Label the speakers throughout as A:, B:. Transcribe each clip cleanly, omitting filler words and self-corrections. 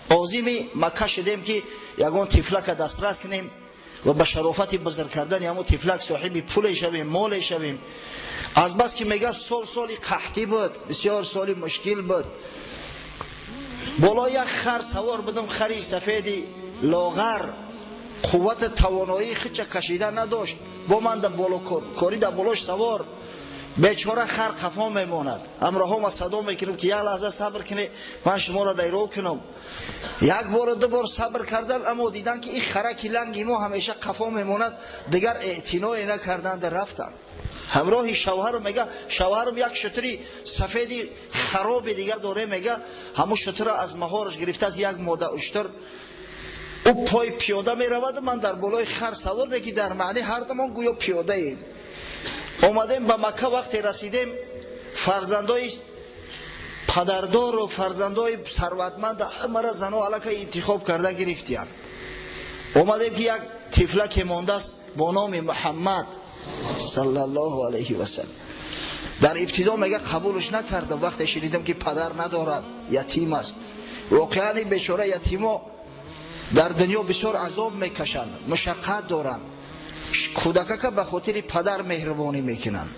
A: Озими Макка шудем, ки ягон тифлака дастрас кунем ва ба шарофати бузург кардани ҳамон тифлак соҳиби пуле шавем, моле шавем. Аз бас ки мегафт сол соли қаҳтӣ буд, бисёр соли мушкил буд. Боло як хар савор будам, хари сафеди лоғар, қуввати тавоноии худша кашида надошт. Бо ман дар боло кори дар болош савор, бечора хар қафо мемонад. Ҳамроҳома садо мекунам, ки як лаҳза сабр кунед, ман шуморо дайро кунам. Як бору ду бор сабр кардан, аммо дидан, ки ин хараки ланги мо ҳамеша қафо мемонад, дигар эътиное накарданд, рафтанд. Ҳамроҳи шавҳарам, мега, шавҳарам як шутури сафеди хароби дигар доре, мега, ҳамун шутура аз маҳораш гирифта аз як мода уштур. Ӯ пой пиёда мераваду ман дар болои хар савор, не ки дар маъни ҳардумон гӯё пиёдаем. Омадем ба Макка, вақте расидем, фарзандои падардору фарзандои сарватманд ҳамара зано аллакай интихоб карда гирифтиянд. Омадем, ки як тифлаке мондааст бо номи Муҳаммад саллаллоҳу алайҳи васаллам. Дар ибтидо, мега, қабулш накардам, вақте шунидам, ки падар надорад, ятим аст. Воқеан ин бечора ятимо дар дунё бисёр азоб мекашанд, мушаққат доранд. Кӯдакака ба хотири падар меҳрубонӣ мекунанд.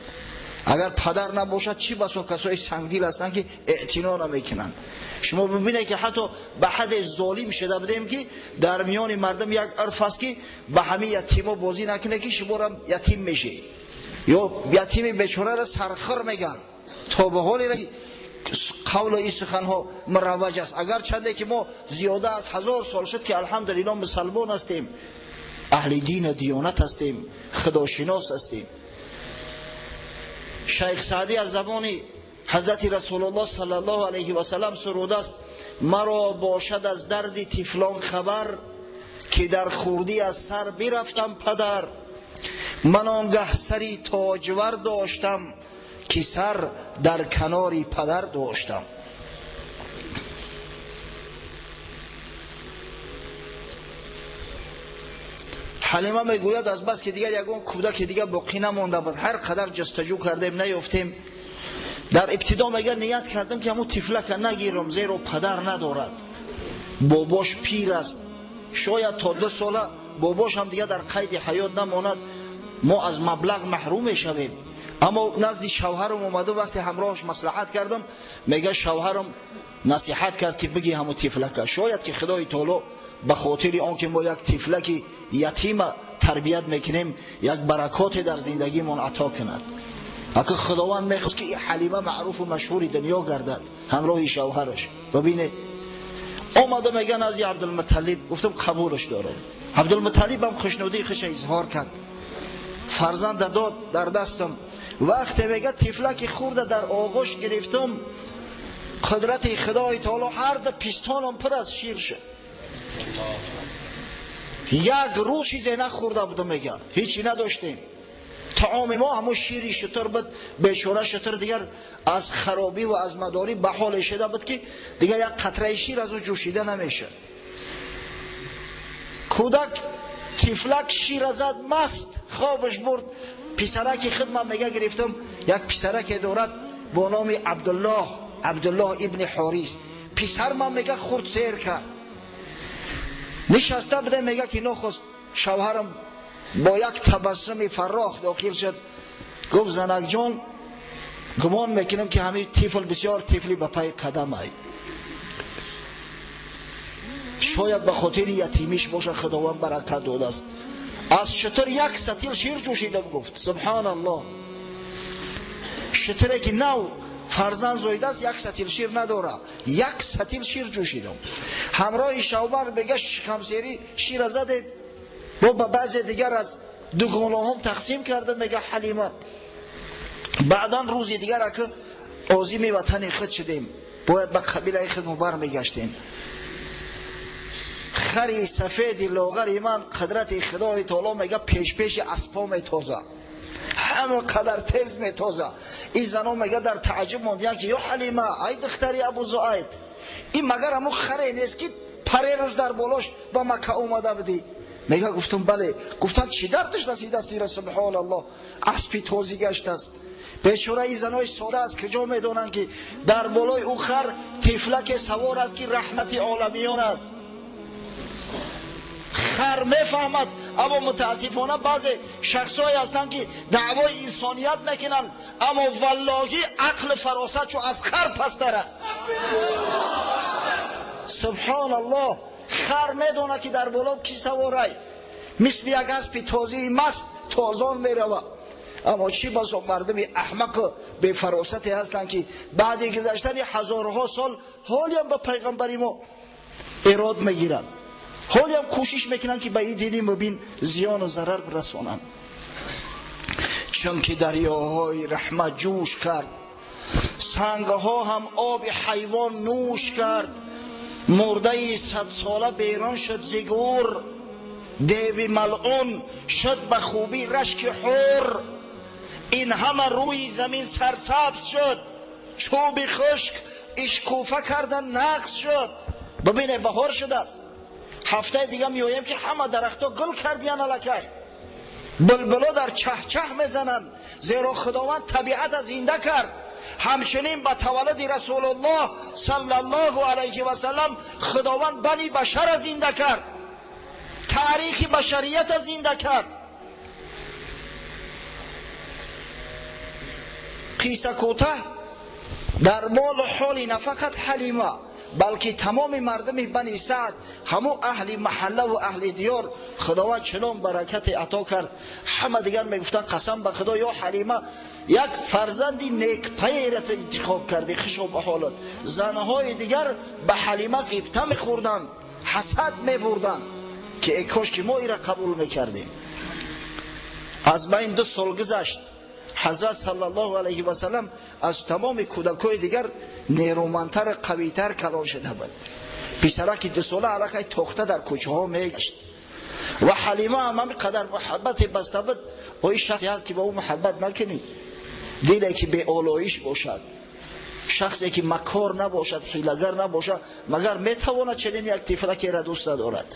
A: Агар падар набошад, чӣ басо касои сангдил ҳастанд, ки эътино намекунанд. Шумо бибинед, ки ҳатто ба ҳадде золим шуда будем, ки дар миёни мардум як урф аст, ки ба ҳамин ятимо бозӣ накунед, ки шуморам ятим мешед, ё ятими бечораро сархӯр меган. То ба ҳоле қавлу ин суханҳо муравваҷ аст, агарчанде ки мо зиёда аз 1000 сол шуд, ки алҳамдулилло мусалмон ҳастем, аҳли дину диёнат ҳастем, худошинос ҳастем. Шайх Саъдӣ аз забони ҳазрати Расулуллоҳ саллаллоҳу алайҳи васаллам сурудааст: маро бошад аз дарди тифлон хабар, ки дар хурдӣ аз сар бирафтам падар. Ман он гаҳ сари тоҷвар доштам, ки сар дар канори падар доштам. Ҳалима мегӯяд, аз бас ки дигар ягон кӯдаки дигар боқӣ намонда буд, ҳар қадар ҷустуҷӯ кардем, наёфтем. Дар ибтидо, мега, ният кардам, ки ҳамун тифлака нагирам, зеро падар надорад, бобош пир аст, шояд то 2 сола бобош ҳам дигар дар қайди ҳаёт намонад, мо аз маблағ маҳрум мешавем. Аммо назди шавҳарам омаду вақте ҳамроҳаш маслиҳат кардам, мега, шавҳарам насиҳат кард, ки биги ҳамун тифлака, шояд ки Худои Таоло ба хотири он ки мо як тифлаки ятима тарбият мекунем, як баракоте дар зиндагимон ато кунад. Ака Худованд мехост, ки Ҳалима маъруфу машҳури дунё гардад ҳамроҳи шавҳараш. Бибинед, омада, мега, назди Абдулмуталлиб гуфтам, қабулаш дорам. Абдулмуталлибам хушнудии хуша изҳор кард, фарзанда дод дар дастам. Вақте, мега, тифлаки хурда дар оғӯш гирифтам, қудрати Худои Таоло, ҳар ду пистонам пур аз шир шуд. Як рӯз чизе нахӯрда будам, мега, ҳечи надоштем. Таоми мо ҳамун шири шутур буд. Бечора шутур дигар аз харобӣ ва аз мадорӣ ба ҳоле шуда буд, ки дигар як қатраи шир аз ӯ ҷӯшида намешуд. Кӯдак тифлак шира зад, маст хобаш бурд. Писараки худ ман, мега, гирифтам, як писараке дорад бо номи Абдуллоҳ, Абдуллоҳ ибни Ҳорис. Писар ман, мега, хурд сер кард. Нишаста будем, мега, ки нохост шавҳарам бо як табассуми фаррох дохил шуд, гуфт: занакҷон, гумон мекунам, ки ҳамин тифл бисёр тифли ба пай қадамай, шояд ба хотири ятимиш бошад, Худованд баракат додааст. Аз шутур як сатил шир ҷӯшидам, гуфт. Субҳаналлоҳ, шутуре ки нав фарзанд зоидааст, як сатил шир надорад. Як сатил шир ҷӯшидам. Ҳамроҳи шавбар, мега, шикамсерӣ шира задем, бо ба баъзе дигар аз дугонаҳом тақсим кардам, мега Ҳалима. Баъдан рӯзи дигар ака озими ватани худ шудем, бояд ба қабилаи худ мо бармегаштем. Хари сафеди лоғари ман, қудрати Худои Таоло, мега, пешпеши аспо метоза, ҳама қадар тез метоза. Ин зано, мега, дар тааҷҷуб мондиянд, ки ё Ҳалима, ай духтари Абу Зуайб, ин магар ҳамун харе нест, ки паре рӯз дар болош ба Макка омада будӣ? Мега гуфтам бале. Гуфтам чӣ дардаш расидааст ира? Субҳоналлоҳ, аспи тозӣ гаштааст. Бечора ин занои сода аз куҷо медонанд, ки дар болои ӯ хар тифлаке савор аст, ки раҳмати оламиён аст. Хар мефаҳмад, аммо мутаассифона баъзе шахсҳое ҳастанд, ки даъвои инсоният мекунанд, аммо валлоҳи ақлу фаросат чу аз хар пасттар аст. Субҳоналлоҳ, хар медонад, ки дар боло ки саворай, мисли як аспи тозии маст тозон меравад. Аммо чӣ басо мардуми аҳмақу бефаросате ҳастанд, ки баъди гузаштани ҳазорҳо сол ҳолиам ба пайғамбари мо эрод мегиранд, ҳолиам кӯшиш мекунанд, ки ба ин дини мубин зиёну зарар бирасонанд. Чунки дарёҳои раҳмат ҷӯш кард, сангҳо ҳам оби ҳайвон нӯш кард, мурдаи садсола берун шуд зи гӯр, деви малъун шуд ба хубӣ рашки ҳур. Ин ҳама рӯи замин сарсабз шуд, чӯби хушк ишкуфа карда нақз шуд. Бибине, баҳор шудааст. Ҳафтаи дига меоем, ки ҳама дарахтҳо гул кардиян, аллакай булбуло дар чаҳчаҳ мезананд, зеро Худованд табиата зинда кард. Ҳамчунин ба таваллуди Расулуллоҳ саллаллоҳу алайҳи васаллам Худованд бани башара зинда кард, таърихи башарията зинда кард. Қисса кӯтаҳ, дар молу ҳоли на фақат Ҳалима, балки тамоми мардуми Бани Саъд, ҳаму аҳли маҳаллаву аҳли диёр, Худованд чунон баракате ато кард, ҳама дигар мегуфтанд: қасам ба Худо, ё Ҳалима, як фарзанди некпайра ту интихоб кардӣ, хушо ба ҳолат. Занҳои дигар ба Ҳалима ғибта мехӯрданд, ҳасад мебурданд, ки эй кош ки мо ира қабул мекардем. Аз байн 2 сол гузашт. Ҳазрат саллаллоҳу алайҳи васаллам аз тамоми кӯдакҳои дигар нерӯмандтар, қавитар калон шуда буд. Писараки 2 сола аллакай тохта дар кӯчаҳо мегашт ва Ҳалима ҳам ҳамин қадар муҳаббате баста буд. Ои шахсе ҳаст, ки ба ӯ муҳаббат накунӣ? Диле ки беолоиш бошад, шахсе ки макор набошад, ҳилагар набошад, магар метавонад чунин як тифлакеро дӯст надорад?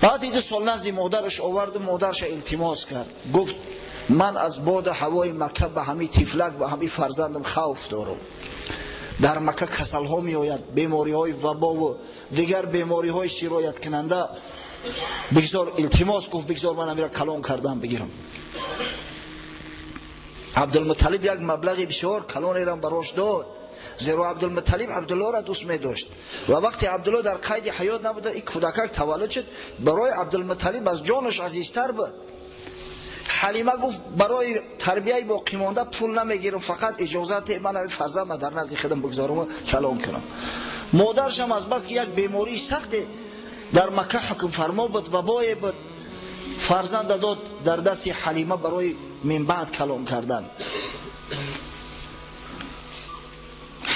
A: Баъди 2 сол назди модараш оварду модарша илтимос кард, гуфт: ман аз боду ҳавои Макка ба ҳамин тифлак, ба ҳамин фарзандам хавф дорам. Дар Макка касалҳо меояд, бемориҳои вабову дигар бемориҳои сирояткунанда. Бигзор, илтимос, гуфт, бигзор ман амира калон кардан бигирам. Абдулмуталиб як маблағи бисёр калонерам барош дод, зеро Абдулмуталиб Абдуллоро дӯст медошт ва вақте Абдулло дар қайди ҳаёт набуда, ин кӯдакак таваллуд шуд, барои Абдулмуталиб аз ҷонаш азизтар буд. Ҳалима гуфт: барои тарбияи боқимонда пул намегирам, фақат иҷозат ман ҳамин фарзандма дар назди худам бигзорам, калон кунам. Модаршам аз бас ки як бемории сахте дар Макка ҳукмфармо буд, вабое буд, фарзанда дод дар дасти Ҳалима барои минбаъд калон кардан.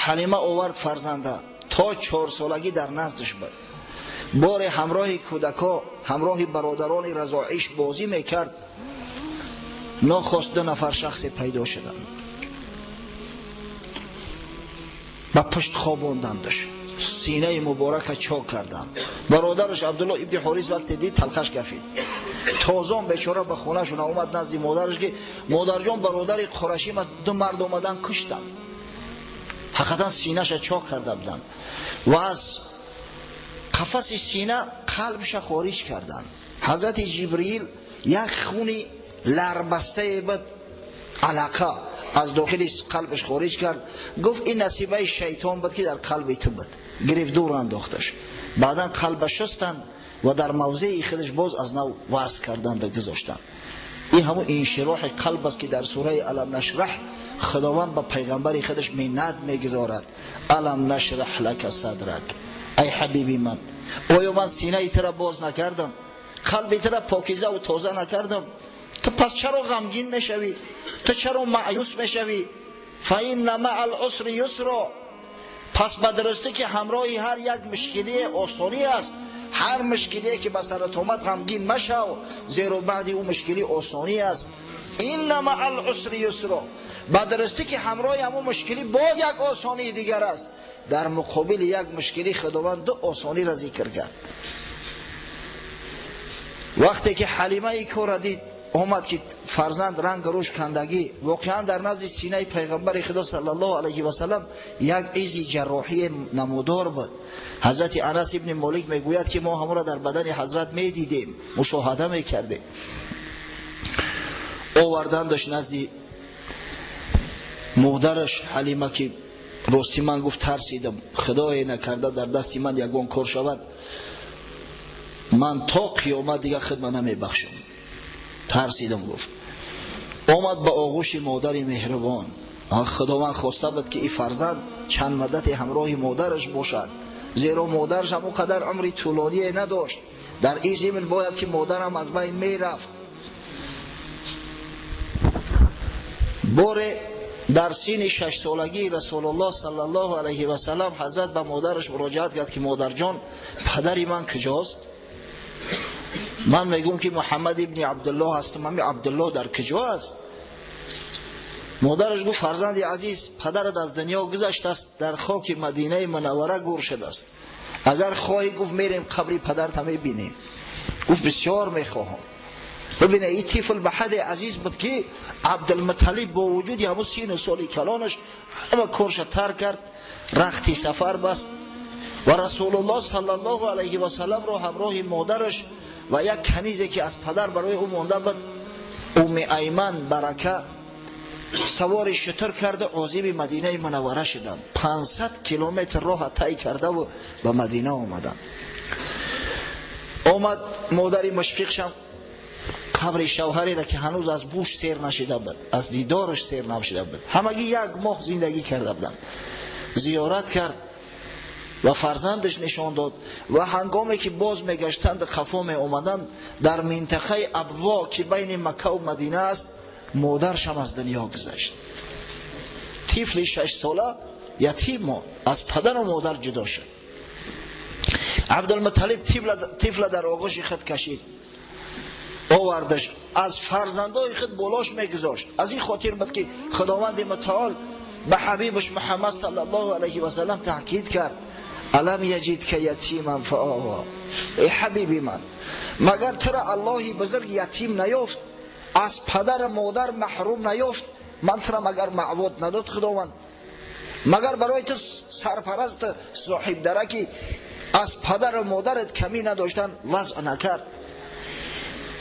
A: Ҳалима овард фарзанда, то 4 солагӣ дар наздаш буд. Боре ҳамроҳи кӯдакҳо, ҳамроҳи бародарони разоиш бозӣ мекард. Нохост ду нафар шахсе пайдо шуданд, ба пушт хобондандаш, синаи муборака чок карданд. Бародараш Абдулло ибни Ҳорис вақте дид, талхаш гафид. Тозон бечора ба хонашон омад назди модараш, ки модарҷон, бародари қурашима ду мард омадан, куштанд. Ҳақиқатан синаша чок карда буданд ва аз қафаси сина қалбша хориҷ карданд. Ҳазрати Ҷибриил як хуни ларбастае буд, алақа аз дохили қалбаш хориҷ кард, гуфт: ин насибаи шайтон буд, ки дар қалби ту буд. Гирифт, дур андохташ. Баъдан қалба шустанд ва дар мавзеи худаш боз аз нав васл карданд, гузоштанд. Ин ҳамун иншироҳи қалб аст, ки дар сураи Алам нашраҳ Худованд ба пайғамбари худаш миннат мегузорад: Алам нашраҳ лака садрак, ай ҳабиби ман, оё ман синаи тура боз накардам, қалби тура покизаву тоза накардам? Ту пас чаро ғамгин мешавӣ? Ту чаро маъюс мешавӣ? Фаинна маа алусри юсро. Пас ба дурустӣ, ки ҳамроҳи ҳар як мушкилие осонӣ аст. Ҳар мушкилие ки ба сарат омад, ғамгин машав, зеро баъди ӯ мушкилӣ осонӣ аст. Инна маа алусри юсро. Ба дурустӣ, ки ҳамроҳи ҳамон мушкилӣ боз як осонии дигар аст. Дар муқобили як мушкилӣ Худованд ду осониро зикр кард. Вақте ки Ҳалима ин корро дид, омад ки фарзанд ранг рӯш кандагӣ, воқеан дар назди синаи пайғамбари Худо саллаллоҳу алайҳи васаллам як изи ҷарроҳии намудор буд. Ҳазрати Анас ибни Молик мегӯяд ки мо ҳамонро дар бадани ҳазрат медидем, мушоҳада мекардем. Овардандаш назди модараш Ҳалима ки рости ман гуфт тарсидам, худое накарда дар дасти ман ягон кор шавад, ман то қиёмат дигар хидма намебахшам. Тарсидам гуфт. Омад ба оғӯши модари меҳрубон. Худованд хоста буд ки ин фарзанд чанд муддате ҳамроҳи модараш бошад, зеро модараш ҳам он қадар умри тӯлоние надошт. Дар ин зимн бояд ки модарам аз байн мерафт. Боре дар синни 6 солагии Расулуллоҳ саллаллоҳу алайҳи васаллам ҳазрат ба модараш муроҷиат кард ки модарҷон, падари ман куҷост? Ман мегӯм ки Муҳаммад ибни Абдуллоҳ ҳастам, ҳами Абдуллоҳ дар куҷо аст? Модараш гуфт: фарзанди азиз, падарат аз дунё гузаштааст, дар хоки Мадинаи Мунаввара гур шудааст. Агар хоҳӣ, гуфт, мерем қабри падарта мебинем. Гуфт: бисёр мехоҳам. Бибине, ин тифл ба ҳадде азиз буд ки Абдулмуталиб бо вуҷуди ҳамун сину соли калонаш ҳама корша тарк кард, рахти сафар баст ва Расулуллоҳ саллаллоҳу алайҳи васалламро ҳамроҳи модараш ва як канизе ки аз падар барои ӯ монда буд, Умми Айман Барака, савори шутур карда озиби Мадинаи Мунаввара шуданд. 500 километр роҳа тай кардаву ба Мадина омаданд. Омад модари мушфиқшам қабри шавҳареро ки ҳанӯз аз буш сер нашида буд, аз дидораш сер нашида буд, ҳамагӣ як моҳ зиндагӣ карда буданд, зиёрат кард ва фарзандаш нишон дод. Ва ҳангоме ки боз мегаштанд, қафо меомаданд, дар минтақаи Абво, ки байни Маккаву Мадина аст, модаршам аз дунё гузашт. Тифли 6 сола ятим монд, аз падару модар ҷудо шуд. Абдулмуталиб тифла дар оғӯши худ кашид, овардаш, аз фарзандои худ болош мегузошт. Аз ин хотир буд ки Худованди Мутаол ба ҳабибаш Муҳаммад саллаллоҳу алайҳи васаллам таъкид кард: алам яҷидка ятиман фаова. Эй ҳабиби ман, магар тура Аллоҳи бузург ятим наёфт, аз падару модар маҳрум наёфт? Ман тура магар маъвод надод Худованд? Магар барои ту сарпараст соҳибдараки аз падару модарат камӣ надоштан вазъ накард?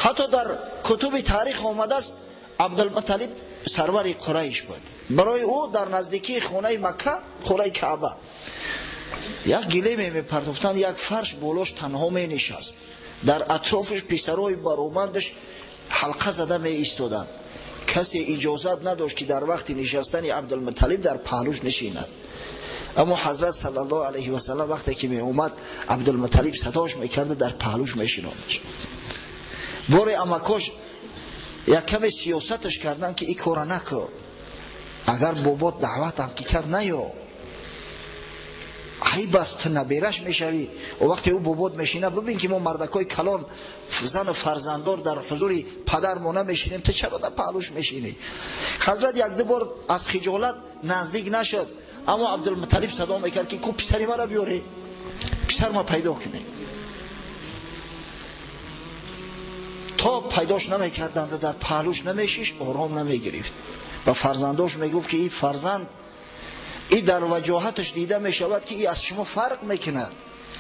A: Ҳатто дар кутуби таърих омадааст, Абдулмуталиб сарвари Қурайш буд. Барои ӯ дар наздикии хонаи Макка, хонаи Каъба, як гилеме мепартофтанд, як фарш болош танҳо менишаст. Дар атрофаш писарои баромандаш ҳалқа зада меистоданд. Касе иҷозат надошт ки дар вақти нишастани Абдулмуталиб дар паҳлӯш нишинад. Аммо ҳазрат саллаллоҳу алайҳи васаллам вақте ки меомад, Абдулмуталиб садош мекарда, дар паҳлӯш мешинондаш. Боре амакош як каме сиёсаташ карданд ки ин кора накун, агар бобот даъватам ки кард, наё, айб аст, ту набераш мешавӣ. Вақте ӯ бобот мешина, бибин ки мо мардакҳои калон, зану фарзанддор дар ҳузури падармо намешинем, ту чаро дар паҳлӯш мешинӣ? Ҳазрат якду бор аз хиҷолат наздик нашуд, аммо Абдулмуталиб садо мекард ки ку писари маро биёре, писар ма пайдо кунем. То пайдош намекарданд, дар паҳлӯш намешишт, ором намегирифт. Ба фарзандош мегуфт ки ин фарзанд и дар ваҷоҳаташ дида мешавад ки и аз шумо фарқ мекунад,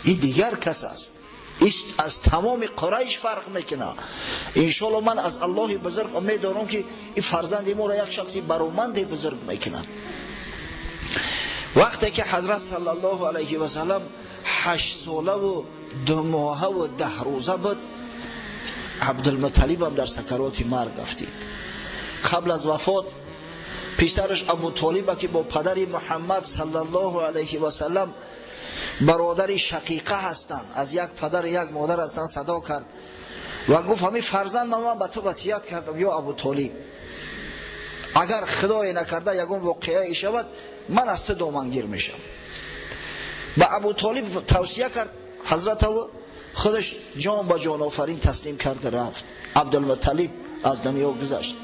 A: и дигар кас аст, и аз тамоми Қурайш фарқ мекунад. Иншоалло ман аз Аллоҳи бузург умед дорам ки ин фарзанди моро як шахси бароманде бузург мекунад. Вақте ки ҳазрат саллаллоҳу алайҳи васаллам 8 солаву 2 моҳаву 10 рӯза буд, Абдулмуталибам дар сакароти марг афтид. Қабл аз вафот писараш Абутолиба, ки бо падари Муҳаммад саллаллоҳу алайҳи васаллам бародари шақиқа ҳастанд, аз як падар як модар ҳастанд, садо кард ва гуфт: ҳамин фарзанд ман ба ту васият кардам, ё Абутолиб, агар худое накарда ягон воқеае шавад, ман аз ту домангир мешавам. Ба Абутолиб тавсия кард ҳазратаву худаш ҷон ба ҷонофарин таслим карда рафт. Абдулмуталиб аз дунё гузашт.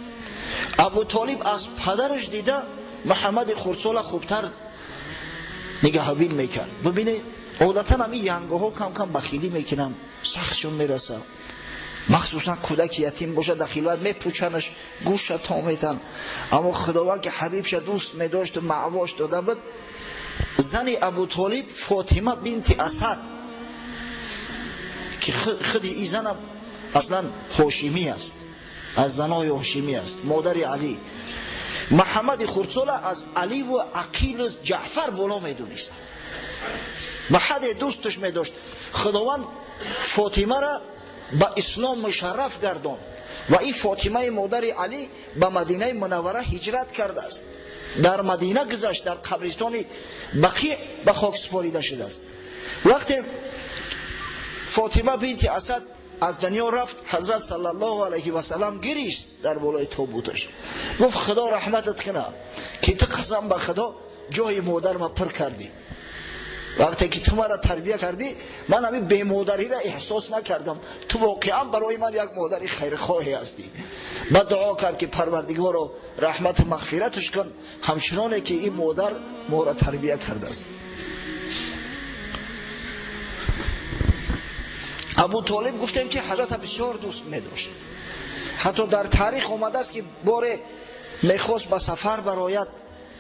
A: Абутолиб аз падараш дида Муҳаммади хурдсола хубтар нигаҳбин мекард. Бибине, одатан ҳамин янгоҳо кам кам бахилӣ мекунанд, сахтшон мераса. Махсусан кӯдаки ятим бошад, дар хилват мепӯчанаш, гӯша то метан. Аммо Худованд ки ҳабибша дӯст медошту маъвош дода буд, зани Абутолиб Фотима бинти Асад, ки худи ин занам аслан ҳошимӣ аст, аз занои ҳошимӣ аст, модари Алӣ. Муҳаммади хурдсола аз Аливу Ақилу Ҷаъфар боло медонист, ба ҳадде дӯсташ медошт. Худованд Фотимара ба ислом мушарраф гардонд ва ин Фотимаи модари Алӣ ба Мадинаи Мунаввара ҳиҷрат кардааст. Дар Мадина гузашт, дар қабристони Бақиъ ба хок супорида шудааст. Вақте Фотима бинти Асад аз дунё рафт, ҳазрат саллаллоҳу алайҳи васаллам гирист дар болои тобуташ, гуфт: Худо раҳматат кунад, ки ту қасам ба Худо ҷои модарма пур кардӣ. Вақте ки ту маро тарбия кардӣ, ман ҳамин бемодариро эҳсос накардам. Ту воқеан барои ман як модари хайрхоҳе ҳастӣ. Баъд дуо кард, ки Парвардигоро раҳмату мағфираташ кун, ҳамчуноне ки ин модар моро тарбия кардааст. Абутолиб гуфтем, ки ҳазрата бисёр дӯст медошт. Ҳатто дар таърих омадааст, ки боре мехост ба сафар барояд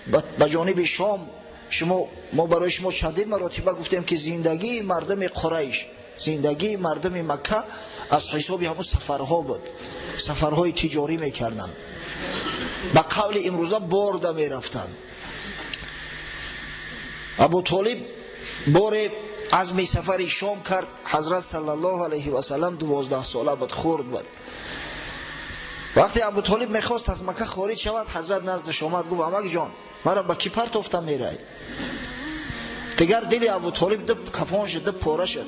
A: ба ҷониби Шом. Шумо, мо барои шумо чандин маротиба гуфтем, ки зиндагии мардуми Қурайш, зиндагии мардуми Макка аз ҳисоби ҳамун сафарҳо буд. Сафарҳои тиҷорӣ мекарданд, ба қавли имрӯза борда мерафтанд. Абутолиб боре азми сафари Шом кард. Ҳазрат саллаллоҳу алайҳи васаллам 12 сола буд, хурд буд. Вақте Абутолиб мехост аз Макка хориҷ шавад, ҳазрат наздаш омад, гуфт: амакҷон, маро ба кӣ партофта мерай? Дигар дили Абутолиб ду кафон шуд, ду пора шуд.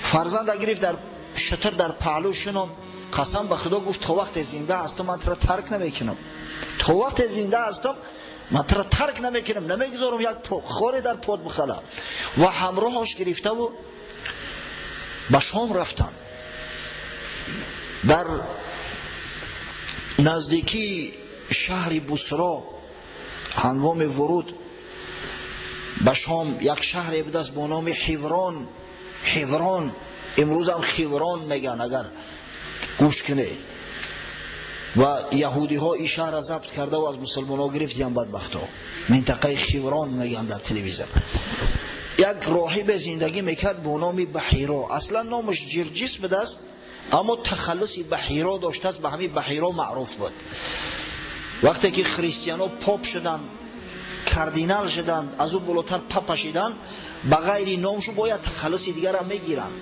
A: Фарзанда гирифт, дар шутур дар паҳлӯ шинонд. Қасам ба Худо гуфт: то вақте зинда ҳастам, ман туро тарк намекунам. То вақте зинда ҳастам, ман туро тарк намекунам, намегузорам як хоре дар под бихала. Ва ҳамроҳаш гирифтаву ба Шом рафтанд. Дар наздикии шаҳри Бусро, ҳангоми вуруд ба Шом, як шаҳре будааст бо номи Ҳиврон. Ҳиврон, имрӯзам Хиврон мегӯянд, агар гӯш кунед. Ва яҳудиҳо ин шаҳрро забт кардаву аз мусулмонҳо гирифтиян, бадбахтҳо. Минтақаи Хиврон мегӯянд дар телевизор. Як роҳибе зиндагӣ мекард бо номи Баҳиро. Аслан номаш Ҷирҷис будааст, аммо тахаллуси Баҳиро доштааст, ба ҳамин Баҳиро маъруф буд. Вақте ки христианҳо поп шуданд, кардинал шуданд, аз ӯ болотар папа шиданд, ба ғайри номшу бояд тахаллуси дигарам мегиранд.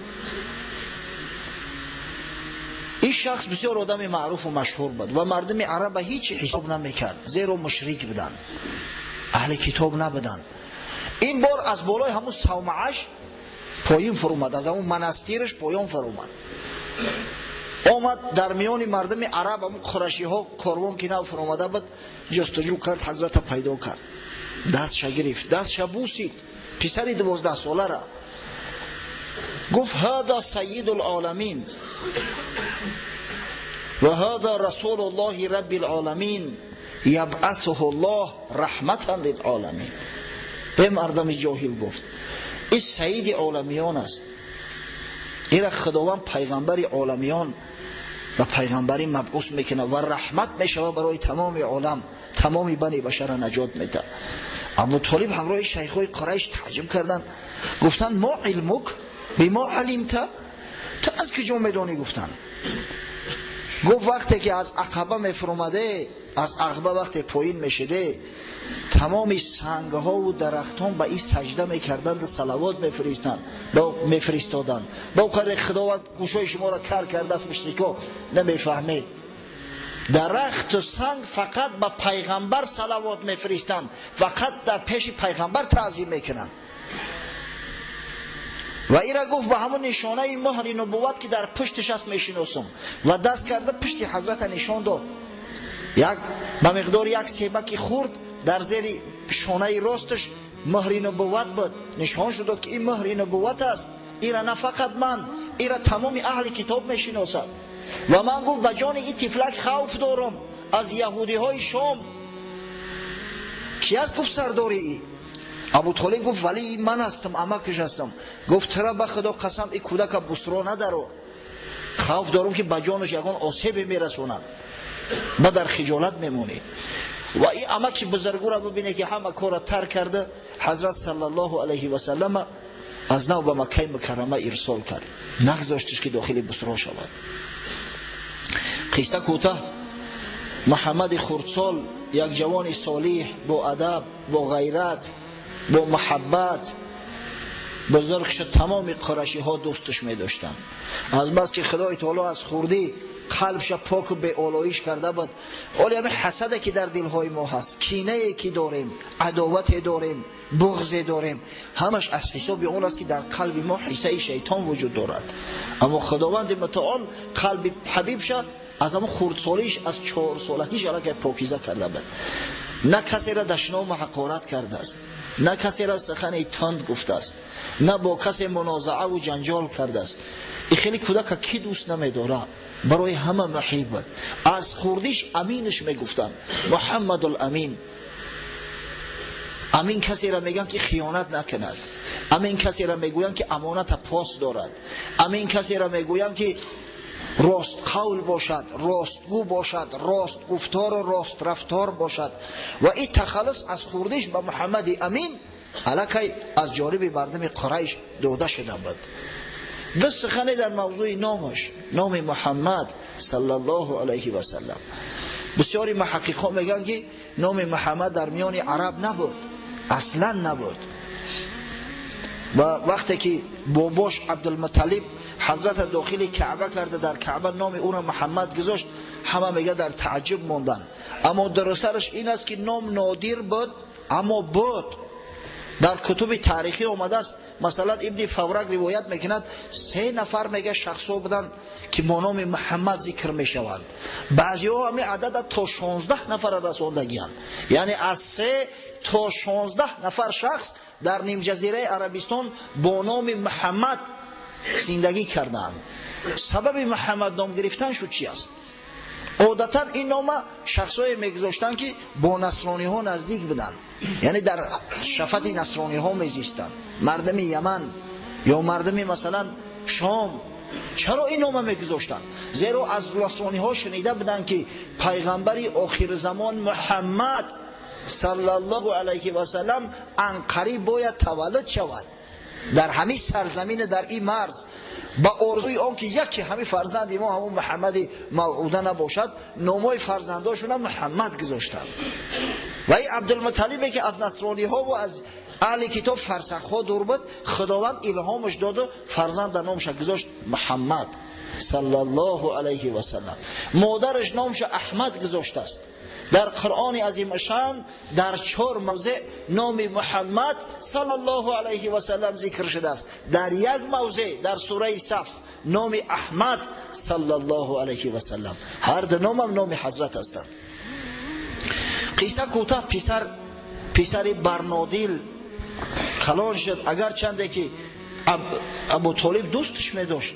A: Ин шахс бисёр одами маъруфу машҳур буд ва мардуми араба ҳеҷ ҳисоб намекард, зеро мушрик буданд, аҳли китоб набуданд. Ин бор аз болои ҳамун савмааш поён фуромад, аз ҳамун монастираш поён фуромад, омад дар миёни мардуми араб, ҳамун қурашиҳо, корвон ки нав фуромада буд, ҷустуҷӯ кард, ҳазрата пайдо кард, дастша гирифт, дастша бусид, писари 12 солара. Гуфт: ҳада сайиду лоламин ва ҳада расулу ллоҳи рабби лоламин ябъасуҳу ллоҳ раҳматан лилоламин. Э мардами ҷоҳил, гуфт, ин саиди оламиён аст, ира Худованд пайғамбари оламиён ба пайғамбарӣ мабъус мекунад ва раҳмат мешавад барои тамоми олам, тамоми бани башара наҷот медиҳад. Абутолиб ҳамроҳи шайхҳои Қурайш таъҷуб карданд, гуфтанд: мо илмук бимо алимта, ту аз куҷо медонӣ? Гуфтанд. Гуфт: вақте ки аз Ақаба мефуромаде, аз Ақба вақте поин мешиде, тамоми сангҳову дарахтон ба ин саҷда мекарданд, салавот мефиристоданд. Ба қадре Худованд гӯшои шуморо кар кардааст, мушрико, намефаҳмед. Дарахту санг фақат ба пайғамбар салавот мефиристанд, фақат дар пеши пайғамбар таъзим мекунанд. Ва ира гуфт: ба ҳамон нишонаи муҳри нубувват, ки дар пуштиш аст, мешиносам. Ва даст карда пушти ҳазрата нишон дод. Як ба миқдори як себаки хурд дар зери шонаи росташ муҳри нубувват буд. Нишон шуд, ки ин муҳри нубувват аст, ира на фақат ман, ира тамоми аҳли китоб мешиносад. Ва ман, гуфт, ба ҷони ин тифлак хавф дорам аз яҳудиҳои Шом. Ки аст, гуфт, сардори ӣ? Абутолиб гуфт: валии ман ҳастам, амакаш ҳастам. Гуфт: тура ба Худо қасам, ин кӯдака Бусро надаро. Хавф дорам ки ба ҷонаш ягон осебе мерасонанд, ба дар хиҷолат мемонӣ. Ва ин амаки бузургуро бибине ки ҳама корро тарк карда, ҳазрат саллаллоҳу алайҳи васаллама аз нав ба Маккаи Мукаррама ирсол кард, нагзоштиш ки дохили Бусро шавад. Қисса кӯтаҳ, Муҳаммади хурдсол як ҷавони солиҳ, бо адаб, бо ғайрат, бо муҳаббат бузург шуд. Тамоми қурашиҳо дӯсташ медоштанд, аз бас ки Худои таоло аз хурдӣ қалбша поку беолоиш карда буд. Оли ҳамин ҳасаде ки дар дилҳои мо ҳаст, кинае ки дорем, адовате дорем, буғзе дорем, ҳамаш аз ҳисоби он аст ки дар қалби мо ҳиссаи шайтон вуҷуд дорад. Аммо Худованди мутаол қалби ҳабибша аз ҳамон хурдсолиш, аз 4 солагиш аллакай покиза карда буд. На касеро дашному ҳақорат кардааст, на касеро сухани тунд гуфтааст, на бо касе мунозааву ҷанҷол кардааст. И хеле кӯдака кӣ дӯст намедорад? Барои ҳама муҳиб буд. Аз хурдиш Аминш мегуфтанд, Муҳаммадул Амин. Амин касеро мегӯянд ки хиёнат накунад, амин касеро мегӯянд ки амоната пос дорад, амин касеро мегӯянд ки рост қавл бошад, ростгӯ бошад, рост гуфтору рост рафтор бошад. Ва ин тахаллус аз хурдиш ба Муҳаммади Амин аллакай аз ҷониби мардуми Қурайш дода шуда буд. Ду сухане дар мавзӯи номаш, номи Муҳаммад саллаллоҳу алайҳи васаллам. Бисёри муҳаққиқҳо мегӯянд ки номи Муҳаммад дар миёни араб набуд, аслан набуд. Ва вақте ки бобош Абдулмуталиб ҳазрата дохили Каъба карда, дар Каъба номи ӯро Муҳаммад гузошт, ҳама мега дар тааҷҷуб монданд. Аммо дурустараш ин аст ки ном нодир буд, аммо буд. Дар кутуби таърихӣ омадааст, масалан Ибни Фаврак ривоят мекунад, се нафар мега шахсҳо буданд ки бо номи Муҳаммад зикр мешаванд. Баъзеҳо ҳамин адада то 16 нафара расондагианд, яъне аз 3 то 16 нафар шахс дар нимҷазираи Арабистон бо номи Муҳаммад зиндагӣ кардаанд. Сабаби Муҳаммад ном гирифтан шуд чи аст? Одатан ин нома шахсҳое мегузоштанд ки бо насрониҳо наздик буданд, яъне дар шафати насрониҳо мезистанд, мардуми Яман ё мардуми масалан Шом. Чаро ин нома мегузоштанд? Зеро аз насрониҳо шунида буданд ки пайғамбари охирзамон Муҳаммад саллаллоҳу алайҳи васаллам анқариб бояд таваллуд шавад дар ҳамин сарзамин, дар ин марз. Ба орзуи он ки яке ҳамин фарзанди мо ҳамон Муҳаммади мавъуда набошад, номҳои фарзандошона Муҳаммад гузоштанд. Ва ин Абдулмуталибе ки аз насрониҳову аз аҳли китоб фарсахҳо дур буд, Худованд илҳомаш доду фарзанда номша гузошт Муҳаммад саллаллоҳу алайҳи васаллам. Модараш номша Аҳмад гузоштааст. Дар Қуръони азимашан дар чор мавзеъ номи Муҳаммад саллаллоҳу алайҳи васаллам зикр шудааст. Дар як мавзеъ, дар сураи Саф, номи Аҳмад саллаллоҳу алайҳи васаллам. Ҳар ду номам номи ҳазрат ҳастанд. Қисса кӯтаҳ, писар, писари барнодил калон шуд. Агарчанде ки Абутолиб дӯстш медошт,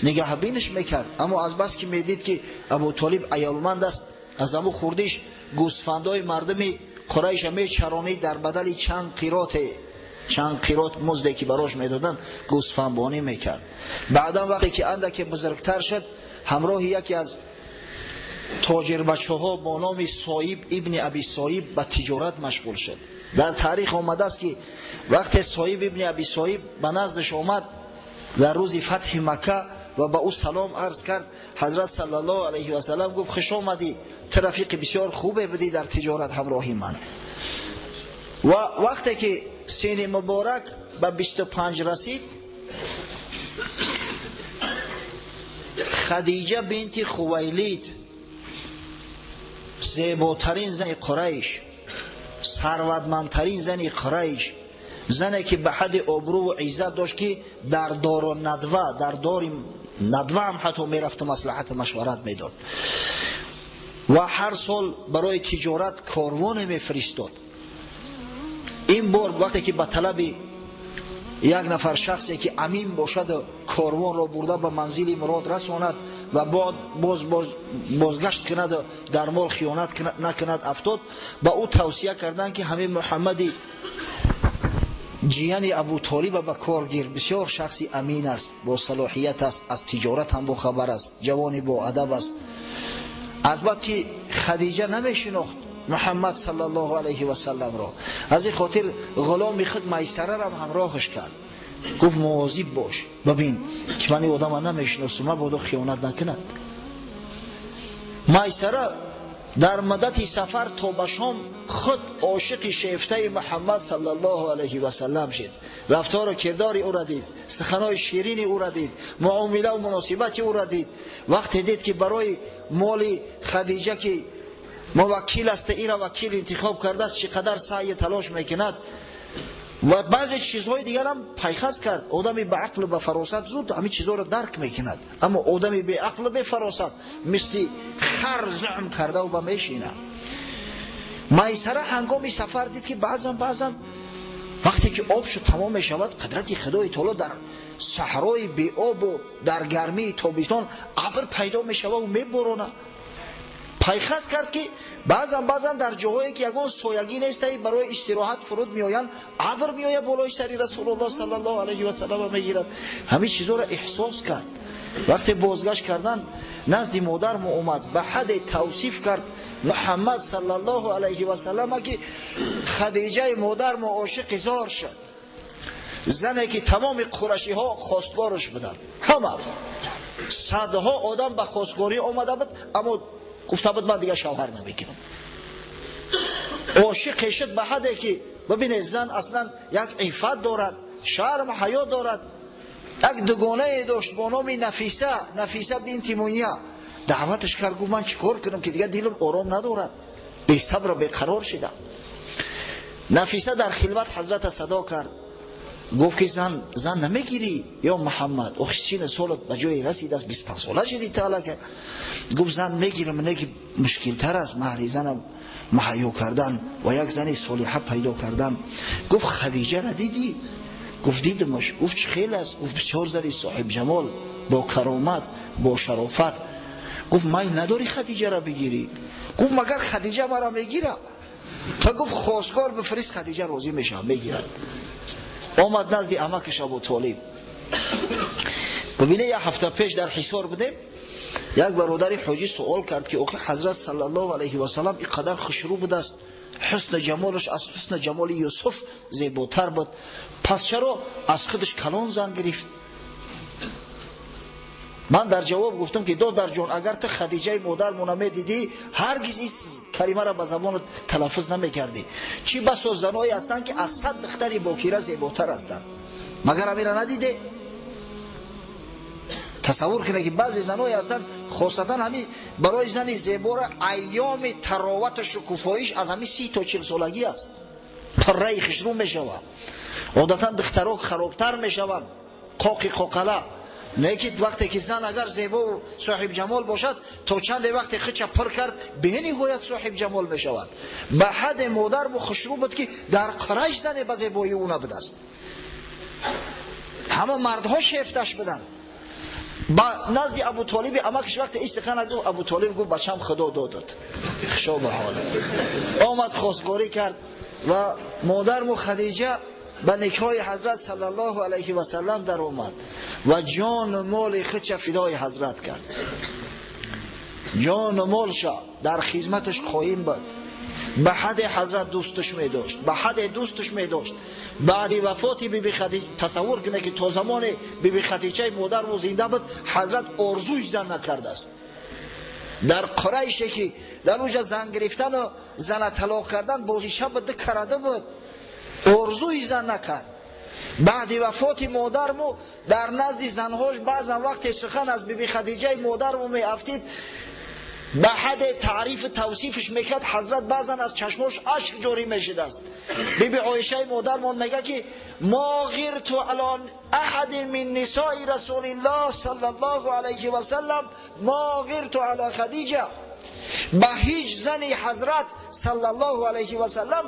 A: нигаҳбинаш мекард, аммо азбаски медид ки Абутолиб аёлманд аст, аз ҳаму хурдиш гӯсфандои мардуми Қурайша мечаронид. Дар бадали чанд қироте, чанд қирот музде ки барош медоданд, гӯсфандбонӣ мекард. Баъдан вақте ки андаке бузургтар шуд, ҳамроҳи яке аз тоҷирбачаҳо бо номи Соиб ибни Аби Соиб ба тиҷорат машғул шуд. Дар таърих омадааст ки вақте Соиб ибни Аби Соиб ба наздаш омад дар рӯзи фатҳи Макка ва ба ӯ салом арз кард, ҳазрат саллаллоҳу алайҳи васаллам гуфт: «Хуш омадӣ, ту рафиқи бисёр хубе будӣ дар тиҷорат ҳамроҳи ман». Ва вақте ки сини муборак ба 25 расид, Хадиҷа бинти Хувайлид, зеботарин зани Қурайш, сарватмандтарин зани Қурайш, зане ки ба ҳадди обрӯву иззат дошт ки дар дору надва, дар дори надва ҳам ҳатто мерафту маслиҳату машварат медод ва ҳар сол барои тиҷорат корвоне мефиристод. Ин бор вақте ки ба талаби як нафар шахсе ки амин бошаду корвонро бурда ба манзили мурод расонад ва боз бозгашт кунаду дар мол хиёнат накунад афтод, ба ӯ тавсия карданд ки ҳамин Муҳаммади Ҷияни Абу Толиба ба кор гир, бисёр шахси амин аст, бо салоҳият аст, аз тиҷорат ҳам бохабар аст, ҷавони боадаб аст. Аз бас ки Хадиҷа намешинохт Муҳаммад саллаллоҳу алайҳи васалламро, аз ин хотир ғуломи худ Майсарарам ҳамроҳаш кард. Гуфт мувозиб бош, бибин ки ман ин одама намешиносам, мабодо хиёнат накунад. Майсара дар муддати сафар то ба Шом худ ошиқи шефтаи Муҳаммад саллаллоҳу алайҳи васаллам шуд. Рафтору кирдори ӯро дид, суханои ширини ӯро дид, муомилаву муносибати ӯро дид. Вақте дид ки барои моли Хадиҷа ки муваккил аст, ира вакил интихоб кардааст, чӣ қадар саъй талош мекунад ва баъзе чизҳои дигарам пайхас кард. Одами ба ақлу ба фаросат зуд ҳамин чизҳоро дарк мекунад, аммо одами беақлу бефаросат мисли хар зуъм кардаву ба мешинад. Майсара ҳангоми сафар дид ки баъзан вақте ки об шуд тамом мешавад, қудрати Худои Таоло дар саҳрои беобу дар гармии тобистон абр пайдо мешавад ва меборонад. Пайхас кард ки баъзан дар ҷоҳое ки ягон соягӣ нестаи барои истироҳат фуруд меоянд, абр меояд болои сари Расулуллоҳ саллаллоҳу алайҳи васаллам мегирад. Ҳамин чизҳоро эҳсос кард. Вақте бозгашт кардан назди модармо омад, ба ҳадде тавсиф кард Муҳаммад саллаллоҳу алайҳи васаллам ки Хадиҷаи модармо ошиқи зор шуд. Зане ки тамоми қурашиҳо хостгораш буданд, ҳама садҳо одам ба хостгорӣ омада буд, аммо гуфта буд ман дигар шавҳар намекунам. Ошиқе шуд ба ҳадде ки бибинед, зан аслан як иффат дорад, шарм ҳаё дорад. Як дугонае дошт бо номи Нафиса, Нафиса бинти Муния. Даъваташ кард, гуфт ман чӣ кор кунам ки дигар дилам ором надорад, бесабру беқарор шидам. Нафиса дар хилват ҳазрата садо кард, гуфт ки зан намегирӣ ё Муҳаммад, охи сину солат ба ҷое расидааст, 25 сола шудӣ таалака. Гуфт зан мегирам, не ки мушкилтар аст маҳри занам маҳайё кардан ва як зани солиҳа пайдо кардан. Гуфт Хадиҷаро дидӣ? Гуфт дидамаш. Гуфт чӣ хел аст? Гуфт бисёр зани соҳибҷамол, бо каромат, бо шарофат. Гуфт майл надорӣ Хадиҷаро бигирӣ? Гуфт магар Хадиҷа маро мегирад? То гуфт хостгор бифирист, Хадиҷа розӣ мешавад, мегирад. Омад назди амакаш Абу Толиб. Бибинед, як ҳафта пеш дар Ҳисор будем, як бародари ҳоҷӣ суол кард ки охи ҳазрат саллаллоҳу алайҳи васаллам ин қадар хушрӯ будааст, ҳусни ҷамолаш аз ҳусни ҷамоли Юсуф зеботар буд, пас чаро аз худаш калон зан гирифт? Ман дар ҷавоб гуфтам ки додарҷон, агар ту Хадиҷаи модармона медидӣ, ҳаргиз ин калимаро ба забонат талаффуз намекардӣ. Чӣ басо заное ҳастанд ки аз 100 духтари бокира зеботар ҳастанд, магар ҳаминро надиде? Тасаввур кунед ки баъзе заное ҳастанд, хосатан ҳамин барои зани зебора айёми таровату шукуфоиш аз ҳамин 30 то 40 солагӣ аст, пурраи хушрӯ мешавад. Одатан духтаро харобтар мешаванд, қоқи қоқала. Не ки вақте ки зан агар зебову соҳибҷамол бошад, то чанде вақте хича пур кард, бениҳоят соҳибҷамол мешавад. Ба ҳадде модарбу хушрӯ буд ки дар Қурайш зане ба зебоии ӯ набудааст. Ҳама мардҳо шефташ буданд. Ба назди Абу Толиби амакаш вақте ин сухан гуфт, Абу Толиб гуфт бачам Худо додад, хушо ба ҳолат. Омад хостгорӣ кард ва модарму Хадиҷа ба никоҳи ҳазрат саллаллоҳу алайҳи васаллам даромад ва ҷону моли худша фидои ҳазрат кард. Ҷону молша дар хизматаш қоим буд. Ба ҳадде ҳазрат дӯсташ медошт, ба ҳадде дӯсташ медошт. Баъди вафоти биби Хадиҷа, тасаввур кунед ки то замоне биби Хадиҷаи модарму зинда буд, ҳазрат орзуи зан накардааст. Дар Қурайше ки дар онҷа зан гирифтану зана талоқ кардан бозиша буд, карда буд, орзуи зан накард. Баъди вафоти модарму дар назди занҳош баъзан вақте сухан аз биби Хадиҷаи модарму меафтид, ба ҳадде таърифу тавсифаш мекард, ҳазрат баъзан аз чашмош ашк ҷорӣ мешудааст. Биби Оишаи модармон мегӯяд ки мо ғирту ало аҳади мин нисои расулиллоҳ саллаллоҳу алайҳи васаллам мо ғирту ало Хадиҷа. Ба ҳеҷ зани ҳазрат саллаллоҳу алайҳи васаллам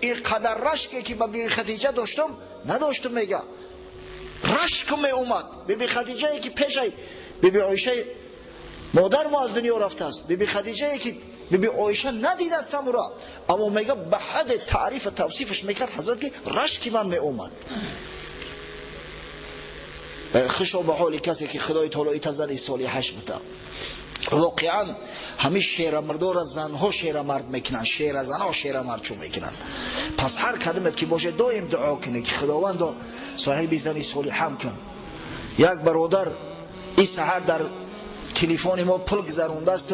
A: ин қадар рашке ки ба биби Хадиҷа доштам надоштам. Мега рашк меомад. Биби Хадиҷае ки пешай биби Оишаи модармо аз дунё рафтааст, биби Хадиҷае ки Биби Оиша надидааст амура, аммо мега ба ҳадди таъриф ва тавсифаш мекард ҳазрат, ки рашки ман меомад. Хушо ба ҳоли касе ки Худои таоло ита зани солиҳаш буда. Воқеан ҳамин шерамардора занҳо шерамард мекунанд, шеразанҳо шерамард чун мекунанд. Пас ҳар кадомет ки бошед, доим дуо кунед, ки Худовандо соҳиби зани солиҳам кун. Як бародар ин саҳар дар телефони мо пул гузарондааст,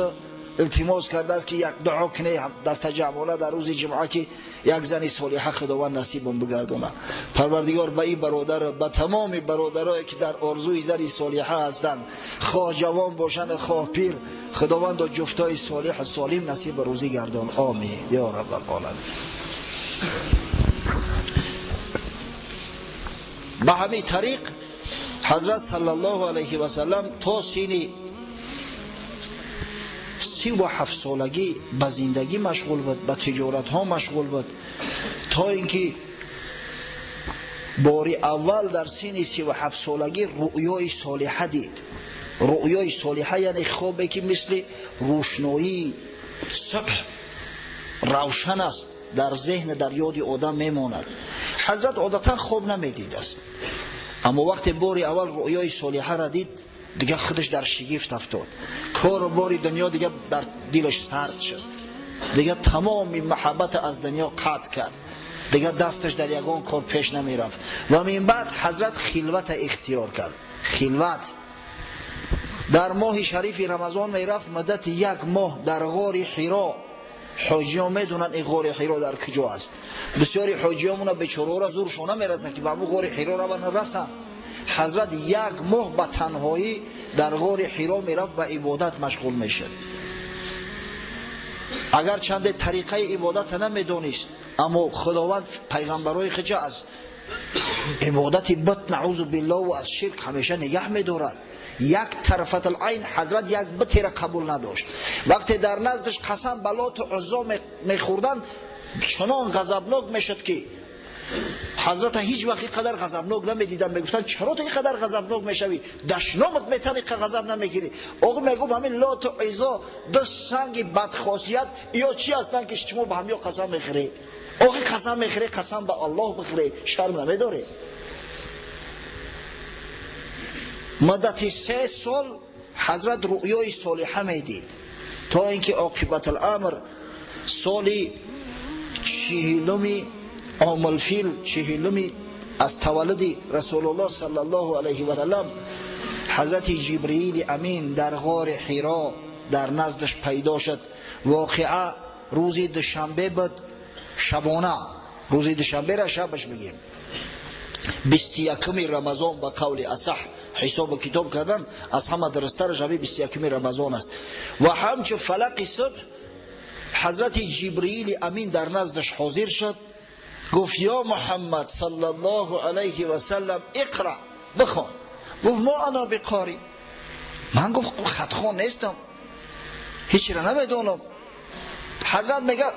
A: илтимос кардааст, ки як дуо кунед дастаҷамъона дар рӯзи ҷумъа, ки як зани солиҳа Худованд насибам бигардона. Парвардигор ба ин бародар, ба тамоми бародарое ки дар орзуи зани солиҳа ҳастанд, хоҳ ҷавон бошанд, хоҳ пир, Худовандо ҷуфтои солиҳу солим насиб рӯзӣ гардон. Омин ё раббал оламин. Ба ҳамин тариқ ҳазрат саллаллоҳу алайҳи васаллам то сини 37 солагӣ ба зиндагӣ машғул буд, ба тиҷоратҳо машғул буд, то ин ки бори аввал дар сини 37 солагӣ рӯёи солиҳа дид. Рӯёи солиҳа яъне хобе ки мисли рӯшноии субҳ равшан аст, дар зеҳн, дар ёди одам мемонад. Ҳазрат одатан хоб намедидааст, аммо вақте бори аввал рӯёи солиҳаро дид, дигар худаш дар шигифт афтод. Кору бори дунё дигар дар дилаш сард шуд, дигар тамоми маҳаббат аз дунё қатъ кард, дигар дасташ дар ягон кор пеш намерафт. Ва мин баъд ҳазрат хилвата ихтиёр кард. Хилват дар моҳи шарифи Рамазон мерафт муддати як моҳ дар ғори Ҳиро. Ҳоҷиён медонанд ин ғори Ҳиро дар куҷо аст. Бисёри ҳоҷиёмона бечораора зуршон намерасанд, ки ба ҳамун ғори Ҳиро раванд, расанд. Ҳазрат як моҳ ба танҳоӣ дар ғори Ҳиро мерафт, ба ибодат машғул мешуд. Агар чанде тариқаи ибодата намедонист, аммо Худованд пайғамбарои худша аз ибодати бут, наъузу биллоҳ, ва аз ширк ҳамеша нигаҳ медорад. Як тарфатал-айн ҳазрат як бутера қабул надошт. Вақте дар наздаш қасам ба Лоту Уззо мехӯрданд, чунон ғазабнок мешуд, ки ҳазрата ҳеҷ вақт ин қадар ғазабнок намедиданд. Мегуфтанд: чаро ту ин қадар ғазабнок мешавӣ? Дашномат метан, ин ғазаб намегирӣ. Оғо мегуфт: ҳамин Лоту Уззо ду санги бадхосият ё чӣ ҳастанд, ки шумо ба ҳамё қасам мехӯрӣ? Оғи қасам мехӯрӣ, қасам ба Аллоҳ бихӯрӣ, шарм намедорӣ? Муддати 3 сол ҳазрат рӯёи солиҳа медид, то ин ки оқибатуламр соли 40-уми омулфил, 40-уми аз таваллуди Расулуллоҳ саллаллоҳу алайҳи васаллам, ҳазрати Ҷибриили Амин дар ғори Ҳиро дар наздаш пайдо шуд. Воқеа рӯзи душанбе буд, шабона, рӯзи душанбера шабаш бигем, 21-уми Рамазон. Ба қавли асаҳ ҳисобу китоб кардан, аз ҳама дурусттараш ҳамин 21-уми Рамазон аст. Ва ҳамчу фалақи субҳ ҳазрати Ҷибриили Амин дар наздаш ҳозир шуд, гуфт: ё Муҳаммад саллаллоҳу алайҳи васаллам, иқра, бихон. Гуфт: мо ана биқори, ман, гуфт, хатхон нестам, ҳечро намедонам. Ҳазрат мега: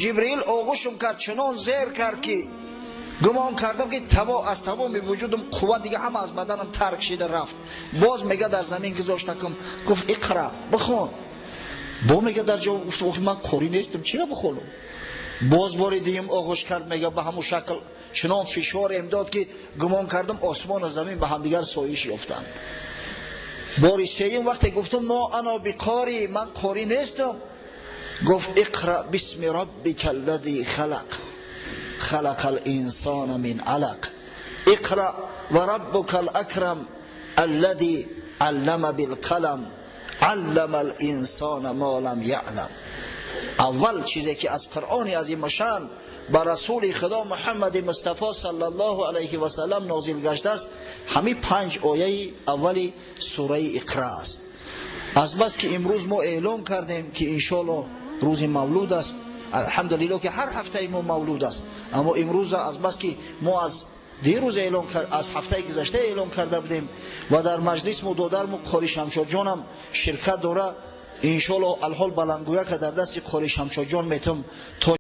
A: Ҷибриил оғӯшум кард, чунон зер кард, ки гумон кардам, ки аз тамоми вуҷудам қувва дига ҳама аз баданам тарк шида рафт. Боз мега дар замин гузоштакам, гуфт: иқра, бихон. Бо мега дар ҷавоб гуфт: охи ман қорӣ нестам, чиро бихонам? Боз бори дуюм оғӯш кард, мега ба ҳамун шакл чунон фишорем дод, ки гумон кардам осмону замин ба ҳамдигар соиш ёфтанд. Бори сеюм вақте гуфтам: мо ана биқорӣ, ман қорӣ нестам, гуфт: иқра бисми роббика аллази халақ, халақа ал-инсона мин алақ, иқра ва раббука ал-акрам аллази аллама билқалам, аллама ал-инсона мо лам яълам. Аввал чизе ки аз Қуръони азимушшаън ба Расули Худо Муҳаммади Мустафо саллаллоҳу алайҳи васаллам нозил гаштааст, ҳамин 5 ояи аввали сураи Иқра аст. Азбаски имрӯз мо эълон кардем, ки иншоаллоҳ рӯзи мавлуд аст, алҳамдулиллоҳ, ки ҳар ҳафтаи мо мавлуд аст, аммо имрӯз азбаски мо аз дирӯз эълон кард, аз ҳафтаи гузашта эълон карда будем ва дар маҷлис мо додарму Қори Шамшодҷонам ширкат дора, иншоаллоҳ алҳол баландгӯяка дар дасти Қори Шамшодҷон метам то